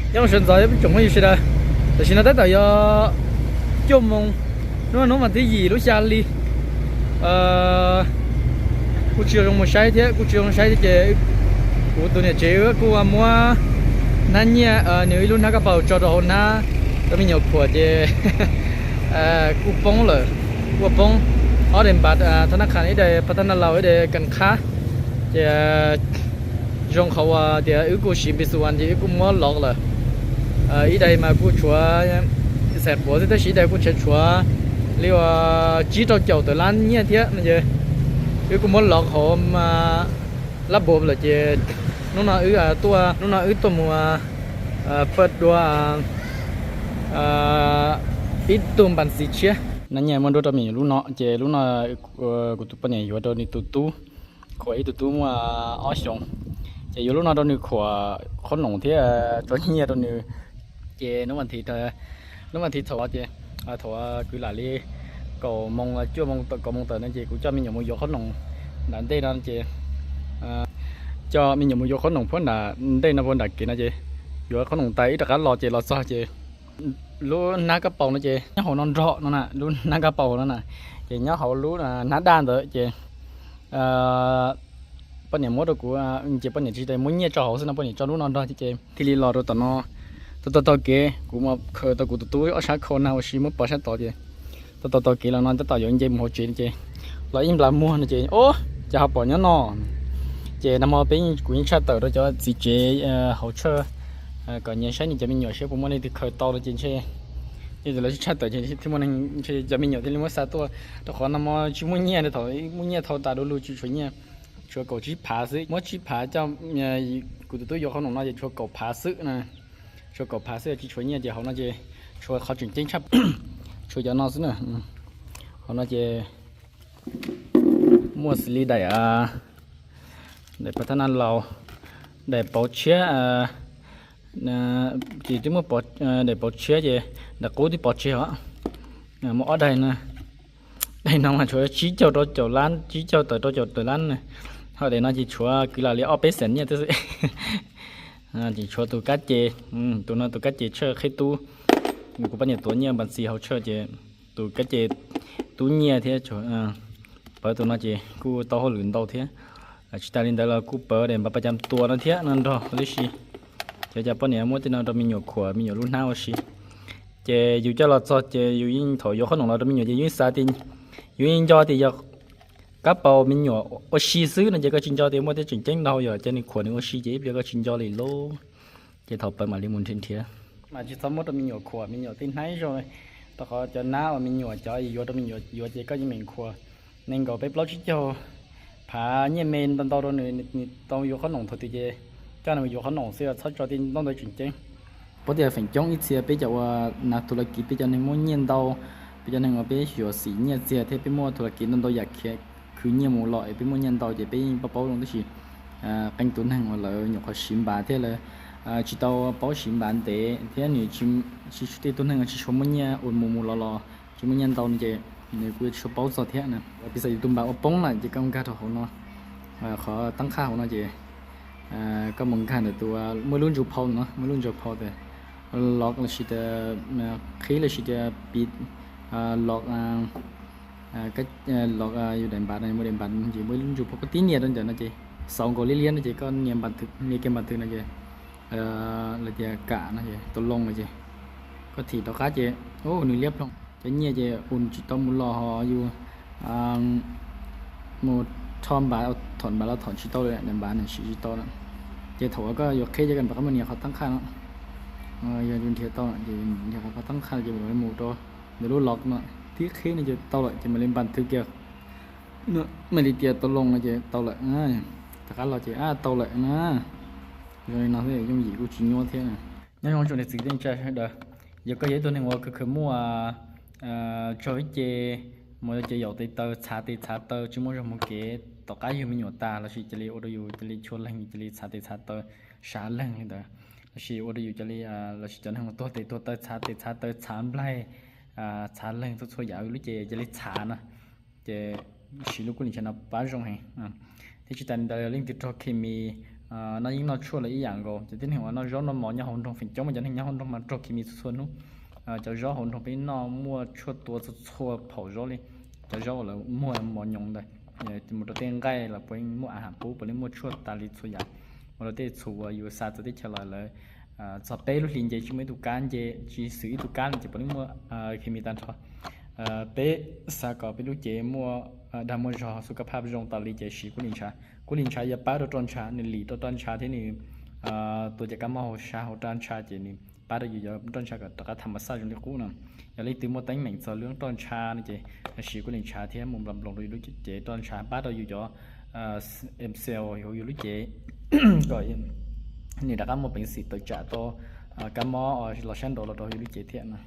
Nyob zoo sawv ntxov ib tsoom phooj ywg sawv daws, tam sim no tab tom yog cuaj moo, hnub no hnub vas thib yim lub xya hli. Kuj tsis zoo mus saib thiab, kuj tsis zoo saib thiab ces kuv tus niam tsev kuj muab hnab nyiaj, nws ib lub hnab kab paus tso rau hauv hnab rau me nyuam khuam ces kuj poob lawm, kuj poob. Ob daim npav thab nab qhas, ib daim pas thab nab laus, ib daim kas qhab. Ces zoo qhov uas tias wb kuj siv npis xuas ces wb kuj muab lov lawm. Ib daim mas kuj tshuav xais quav xwb, tab sis ib daim kuj tshuav li uas tsib rau caum tawm lab nyiaj thiab no ces wb kuj muab lov hauv lab npua lawm ces hnub no wb tuaj, hnub no wb tuaj mus pawj dua ib tug npas ntxiv tshiab. Hnab nyiaj muab nruab rau me nyuam lub no ces lub no kuv tus poj niam yuav rau nws tus tub, khuam ib tug tub muaj ob xyoos, ces yuav lub no rau nws khuam qhob noom thiab tso nyiaj rau nws. Ces hnub vas thiv, hnub vas thiv thaum ces thaum kwv lam li kaum moo, cuaj moo tawm kaum moo tawm no ces kuv coj me nyuam mus yuav qhob noom nram ntej no ces coj me nyuam mus yuav qhob noom puag nram ntej no, puag nram kev no ces yuav qhob noom tas ib rov qab los ces los txog ces lub hnab kab paus no ces nyob hauv no nrog no na, lub hnab kab paus no na, ces nyob hauv lub hnab daj ntawd ces poj niam muab rau kuv, ces poj niam tsis tas muab nyiaj tso hauv xwb no, poj niam tso lub no nrog ces thiaj li los rau tom no. Tau tau taug kev kuv mam khaws tau kuv tus tub ob sab khau nag ua si muab pov sab tod ces tau tau taug kev los no tab tom yuav nce mus hauv tsev no ces los ib nplas muag no ces o, cas ho pom nyob no. Ces nag hmo peb kuv yeej tshaj tawm rau cov txiv tsev hauv tshaj kom nyias saib nyias cov me nyuam seb puas muaj leej twg khaws tau no ces ntshe yeej lawv tshaj tawm ces thiaj muaj neeg, ntshe cov me nyuam thiaj li muab xa tuaj, rau qhov nag hmo tsis muaj nyiaj, thaum muaj nyiaj thau tas du lug tsis tshuav nyiaj, tshuav kaum tsib phav xwb, muab tsib phav coj kuv tus tub yuav qhob noom no ces tshuav kaum phav xwb na, tshuav kaum phav xwb tsis tshuav nyiaj ces hauv no ces tshuav qhov tseem ceeb tshaj, tshuav cov no xwb na. Hauv no ces muaj xws li daim, daim pas thab nab laus, daim pauv tshiab, ces twb muaj daim pauv tshiab ces daim qub twb pov tseg os. Muaj ob daim no, daim no mas tshuav tsib caug rau caum lab, tsib caug tawm rau caum tawm lab na. Ho daim no ces tshuav kwv lam li ob peb xees nyiaj xwb. Ces tshuav tus kab ce, tus no tus kab ce tshaj qhib tub, kuv poj niam tuav nyiaj npas ntxiv hauv tshaj ces tus kab ce tub nyiaj thiab, pawv tus no ces kuj tau hauj lwm ntau thiab. Tsis tas li ntawd los kuj pawv daim npav pas cam tua no thiab no nrog huv tib si. Ces cov poj niam muab tej no rau me nyuam khuam me nyuam lub hnab ua si. Ces yus coj los txog ces yus yeej thaum yuav qhob noom los rau me nyuam ces yus yeej xav tias, yus yeej nco tias yog kab paus me nyuam ua si xwb no ces koj tsis nco tias muaj tej tseem ceeb ntau, yog cov nws khuam nws ua si ces ib pliag koj tsis nco li lauj. Ces thaum pawv mam li mus nrhiav nrhiav. Mas tsis txhob muab rau me nyuam khuam, me nyuam tej hnab zoo, rau qhov cov nab uas me nyuam cov yuav rau me nyuam yuav ces koj yeej meem khuam nees nkaum peb plaub tsib caug phav nyiaj me ntau ntau rau nws, nws tau yuav qhob noom thaum twg ces coj nws mus yuav qhob noom xwb, txhob tso tej ntaub ntawv tseem ceeb. Paub tias feem coob ib txhia peb cov uas nas thu la kiv, peb cov neeg muaj nyiaj ntau, peb cov neeg uas peb yuav xim nyiaj txiag thiab peb muaj thu la kiv ntau ntau yam khiav khwv nyiaj mus los es peb muaj nyiaj ntau ces peb yeej paub paub zoo tab sis qee tus neeg uas lawv nyuam qhuav siv npav thiab lawv tsis tau paub siv npav ntev thiab nws tsis, tej tus neeg tsis tshua muaj nyiaj ua mus mus los los tsis muaj nyiaj ntau no ces nws kuj tsis tshua paub txog thiab na. Piv xam yus tus npav ua poob lawm ces koj nkag rau hauv no, qhov tab qhaj hauv no ces koj mus nkag ntawm tus muaj lub ntsuj phau no, muaj lub ntsuj phau tias log lossis tias qhib lossis tias piv log, log yus daim npav no, muaj daim npav ces muaj lub ntsuj phau koj tib nias rau ntawm no ces xauv nkaus liab liab no ces koj nias npav thwv, nias kiag npav thwv no ces lawv tias kam no ces tau loo no ces koj thim rov qab ces nws liab ploog, cov nyiaj ces ua tsis tau mus los ho yus mus rho npav, thom npav los thom tsis tau li, daim npav no siv tsis tau na. Ces thaum uas koj yuav qhib ces koj mam rov qab mus nias qhov tab qhaj no, yog yus nrhiav tau ces nrhiav qhov tab qhaj ces mus rau ntawm lub log no, tib qhib no ces tau lawm ces mam li npav thwv kiag, mam li tias tau loo no ces tau lawm. Rov qab los ces tau lawm na. Zoo li no xwb yooj yim kuj tsis nyuaj thiab. Nyob zoo tsoom niam txiv kwv tij neej tsa sawv daws, yog koj yog ib tug neeg uas kheev kheev muaj tsaug ib ce, mus rau ces yaum tes taw, txhav tes txhav taw, tsis muaj zog mus kev, tom qab yug me nyuam tas lossis cia li ua rau yus cia li chua leeg, cia li txhav tes txhav taw, sav leeg li ntawd, lossis ua rau yus cia li, lossis cov neeg uas tuag tes tuag taw, txhav tes txhav taw, txhav nplaig, txhav leeg, txhua txhua yam lub cev cia li txhav no, ces siv lub kub lim chaw no pab zoo heev. Thiab tsis tas li ntawd leej twg raug khes mis noj yeeb noj tshuaj lawv ib yam nkaus. Ces tib neeg uas noj zaub noj mov nyob hauv nroog, feem coob mas cov neeg nyob hauv nroog mas raug khemis txhua txhua hnub. Cov zaub hauv nroog peb noj muaj tshuaj tua txhua txhua phaum zaub li. Cov zaub uas lawv muag mov nyoos ntawd, mus rau tej nqaij los puav leej muaj a has pub, puav leej muaj tshuaj tas li txhua yam. Mus rau tej txhuv uas yus xa txawv teb chaws los lawv txog peb lub hli nce tsis muaj ib tug kab nce, tsis xwm ib tug kab li ces puav leej muaj khemis tag nrho. Peb xav kom peb lub cev muaj dag muaj zog, xu kab phaj zoo tas li ces siv kub lim ntshav. Kub lim ntshav yog pab rau roj ntshav, nws lim rau roj ntshav thiab nws tua cov kab mob hauv sab hauv roj ntshav ces nws pab rau yus cov roj ntshav kom rov qab tham mas xaj zoo li qub no. Yog leej twg muaj teeb meem txog lub roj ntshav no ces siv kub lim ntshav thiab mus nploos nploos rau yus lub cev, roj ntshav pab rau yus cov em cell hauv yus lub cev kom nws rov qab muaj peev xwm tawm tsam tau kab mob los sab nraud los rau yus lub cev thiab no.